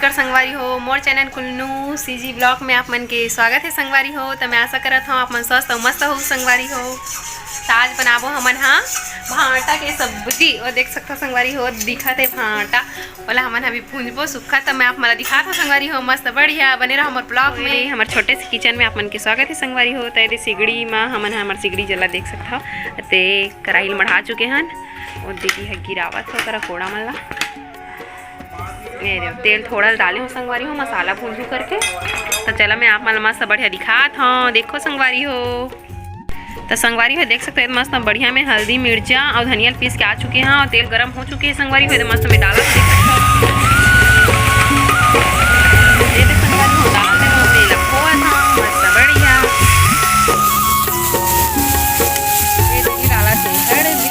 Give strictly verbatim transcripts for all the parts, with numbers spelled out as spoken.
कर संगवारी हो, मोर चैनल कुल्लू सीजी ब्लॉग में आप मन के स्वागत है संगवारी हो। त मैं आशा करत हूँ आप मन स्वस्थ अउ मस्त हो संगवारी हो। त आज बनाबो हमन हा भांटा के सब्जी। वो देख सकथो संगवारी हो, दिखत है भांटा, ओला हमन अभी भूंजबो सुक्खा। त मैं आप मन ला दिखात हूँ संगवारी हो, मस्त बढ़िया बने रहो हमर ब्लॉग में। हमर छोटे से किचन में आप मन के स्वागत है संगवारी हो। त एदे सिगड़ी मा हमन हा हमर सिगड़ी जला देख सकथव, ते कढ़ाई ल मढ़ा चुके हन। और दीदी ह गिरावत हो करा कोड़ा मन ला। ये देखो, तेल थोड़ा डाले हो संगवारी हो, मसाला भूंजू करके। त चला मैं आप मन ला मस्त बढ़िया दिखात हूँ, देखो संगवारी हो। त संगवारी हो देख सकते हो, मस्त बढ़िया में हल्दी, मिर्चा और धनिया ल पीस के आ चुके हैं और तेल गरम हो चुके हैं संगवारी हो। ये मस्त में डाला देख सकते हो। ये देख संगवारी हो, डाल दे हो, तेल खोआ था, मस्त बढ़िया। ये देखिए डाला थे हल्दी।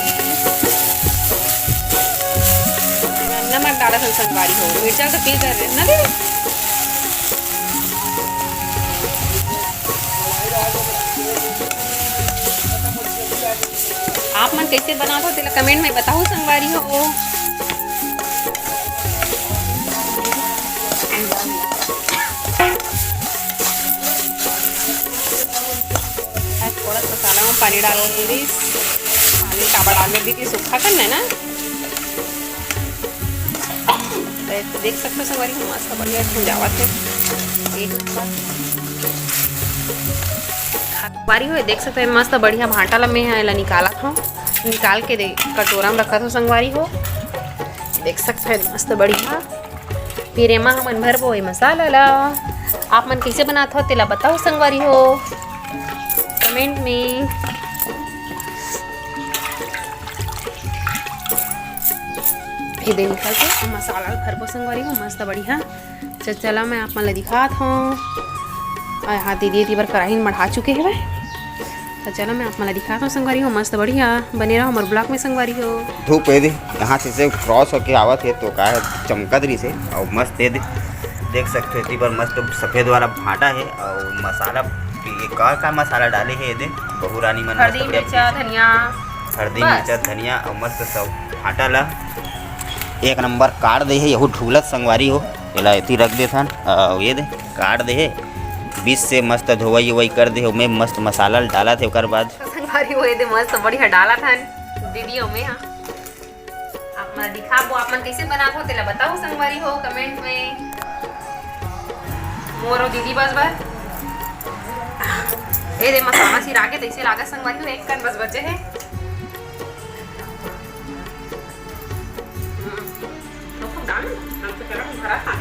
नमक डाला था संगवारी हो, मिर्चा तो पील कर रहे हैं ना दीदी। आप मन कैसे बनात हो तेला कमेंट में बताओ संगवारी हो। आज थोड़ा मसाला में पानी डाल दीदी, पानी काबर डाल दीदी, सूखा करना है ना। तो देख सकते हो संगवारी हो, मस्त बढ़िया भुंजावत है। एक बार संगवारी हो देख सकते हो, मस्त बढ़िया भांटा ला मैं एला निकालत हूँ, निकाल के दे कटोरा में रखत हूँ संगवारी हो। देख सकते हो मस्त बढ़िया। फिर एमा हमन भरबो ए मसाला ला। आप मन कैसे बनात हो तेला बताओ संगवारी हो कमेंट में। ये दे निकाल के मसाला भरबो संगवारी हो मस्त बढ़िया। तो चला मैं आप मन ला दिखात हूँ। और हाँ दीदी एती बर कढ़ाई मढ़ा चुके हवे। तो चला मैं आप मन ला दिखात हूँ संगवारी हो मस्त बढ़िया बने रहो हमर ब्लॉग में संगवारी हो। धूप एदे यहाँ से, से क्रॉस होके आवत है तो का है चमकत रही से और मस्त एदे देख सकते हो एती बर मस्त सफेद वाला भांटा है और मसाला ये का का मसाला डाले है एदे बहू रानी मन हल्दी मस्त बढ़िया मिर्चा धनिया हल्दी बस। मिर्चा धनिया और मस्त सब भांटा ला एक नंबर काट दे है। यहू ढूलत संगवारी हो, एला एती रख देथन। अउ ये दे काट दे है, बीच से मस्त धोवई उवई कर दे है। ओमे मस्त मसाला डालत है, ओकर बाद संगवारी हो ये दे मस्त बढ़िया डालत हन दीदी ओमे हा। आप मन दिखाबो, आप मन कैसे बनात हो तेला बताओ संगवारी हो कमेंट में। मोर अउ दीदी बस बर ए दे मसाला सिरा के तैसे लागत संगवारी हो, एक कन बस बचे है। हम्म, तो खूब डाल, हम तो चला भरा था,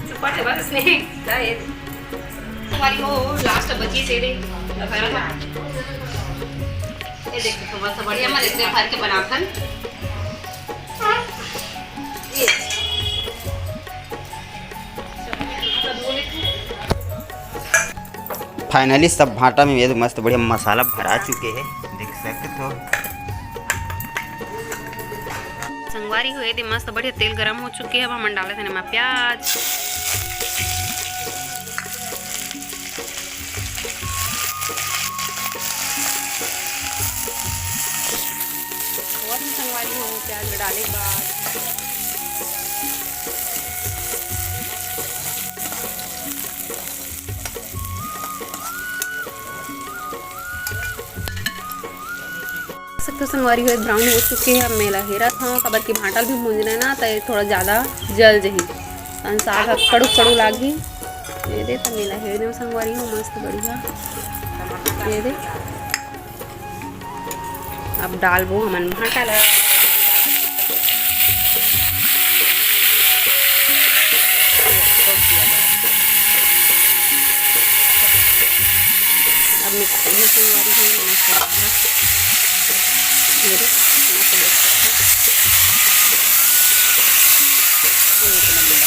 चुपा थे बस नहीं, क्या ये संगवारी हो लास्ट बची से दे भरा था। ये देखो तो बस बढ़िया मन इतने भर के बनाथन। फाइनली सब भांटा में ये मस्त बढ़िया मसाला भरा चुके हैं, देख सकते हो। संगवारी हो ये दे मस्त बढ़िया तेल गरम हो चुके हैं। अब हमन डालत हन एमा प्याज। थोड़ा सा संगवारी हो प्याज डाले के बाद सकते हो संगवारी हो ब्राउन हो चुके हैं। अब मैं एला हेरत हूँ, काबर कि भांटा भी भूंजना है ना, तो ये थोड़ा ज़्यादा जल जही, साग ह कड़ू कड़ू लागही। ये दे तो मैं एला हेर देव संगवारी हो, मस्त बढ़िया। ये दे अब डालबो हमन भांटा ला। अब मैं खोलने की वाली हूँ, नमक डालना। ये दे, नमक डाल सकते हैं। एक नंबर।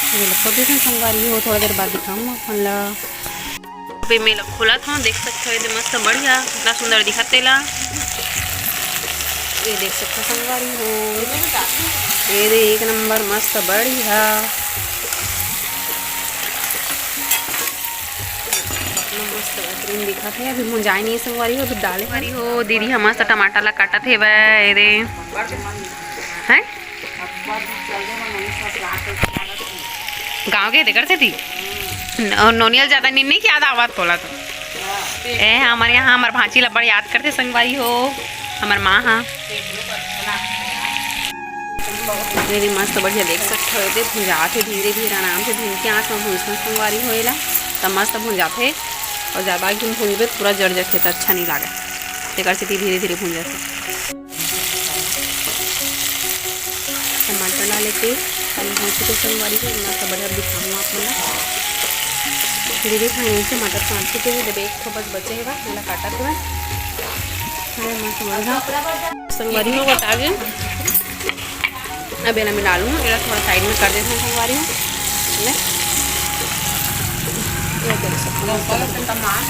ये लो, छोटे से संगवारी हो, थोड़ा देर बाद दिखाऊँ अपन ला। अभी मैं ला खोलत हूँ, देख सकते हो, ये मस्त बढ़िया, कितना सुंदर दिखत तेला। ये देख सकते हो संगवारी हो, ये दे एक नंबर मस्त बढ़िया। तो बेहतरीन दिखत हे, अभी भुंजाए नहीं हे संगवारी हो, अभी डाले हन। संगवारी हो, दीदी ह मस्त टमाटर ला काटत हेवय, एदे। हैं? गाँव के तेकर सेती? न-, नोनियल ज्यादा नींद नहीं याद आवत तोला तो। ए, हमर यहाँ हमर भांची ला बड़ याद करथे संगवारी हो, हमर माँ हा। एदे मस्त बढ़िया देख सकत हव, एदे भुंजात हे धीरे धीरे, आराम से धीमी आंच म भुंजथन संगवारी हो एला, त मस्त भुंजाथे। अउ ज्यादा एकदम भुंजबे त पूरा जर जथे, त अच्छा नहीं लागे, तेकर सेती धीरे धीरे भुंजाथे। टमाटर डाले के पानी हो चुके संगवारी हो, मस्त बढ़िया दिखाऊँ आप मन ला। दीदी फाइनल से मटर काट चुके हे, जब एक ठो बस बचे हेगा, एला काटत हेवय। अरे मस्त बढ़िया संगवारी हो, बता के अब एला मैं डालूँ, एला थोड़ा साइड में कर देते हैं संगवारी हो। ले, ये देख सकते हो, मस्त बढ़िया।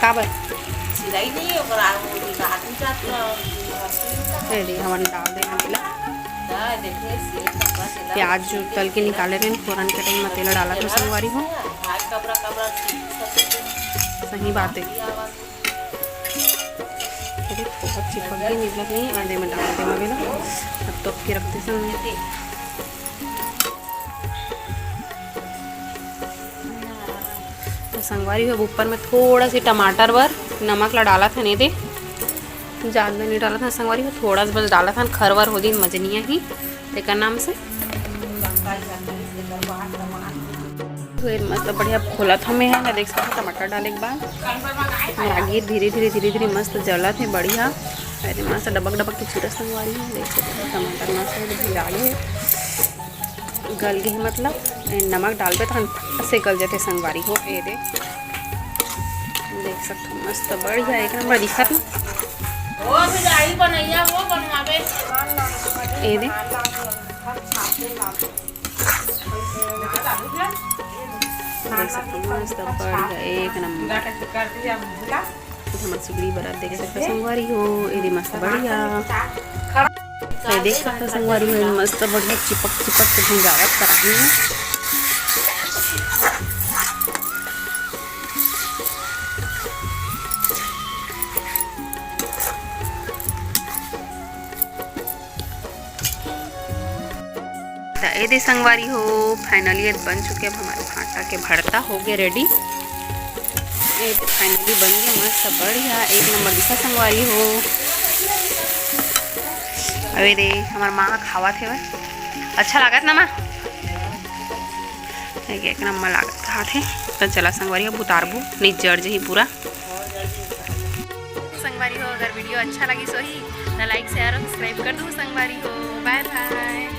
काबर? सिलाई नहीं, ओकरा वो निकाल नहीं जात। रेडी, हमन डाल देना तेला। प्याज जो तल के निकाले रहे फोरन के टाइम में, तेला डाला था संगवारी हो। सही बात है। अरे, बहुत चिपक गई, निकलत नहीं, आधे में डाल दे मगेला। अब तो के रखते समय तो संगवारी हो, अब ऊपर में थोड़ा सी टमाटर बर नमक ला डाला था, नहीं दे ज्यादा नहीं डाला था संगवारी हो, थोड़ा सा बस डाला था, खरवर हो दिन मजनिया ही तेकर नाम से। तो ये मस्त बढ़िया खोला था मैं, है ना, देख सकते हो, टमाटर डाले के बाद रागी धीरे धीरे धीरे धीरे मस्त जला थे बढ़िया। अरे मस्त डबक डबक के चूरा संगवारी है, देख सकते हो, टमाटर मस्त है, डाले है। गल गए, मतलब नमक डालबे तहन फट से गल जाते संगवारी हो। ए दे, देख सकते हो, मस्त बढ़िया एक नंबर दिखत ना। वो भी दाढ़ी बनैया, वो बनवावे। ए दे, देख सकते हो, मस्त बढ़िया एक नंबर। हमर सिगड़ी बरा देख सकते संगवारी हो, एदे मस्त बढ़िया। ये देख सकते संगवारी हो, मस्त बढ़िया चिपक चिपक के भुंजावत कराही में। त ए दे संगवारी हो, finally बन चुके। अब हमारे भांटा के भरता हो गया ready। ए दे finally बन गया, मस्त बढ़िया एक नंबर दिखा संगवारी हो। अब ए दे हमार माँ खावत हेवय, अच्छा लागत ना माँ? एक, एक नंबर लागत खात हे। त चला संगवारी हो, अब उतारबो, नहीं जर जही पूरा। संगवारी हो, अगर video अच्छा लगी सोही त like share और subscribe कर दू संगवारी हो। Bye bye।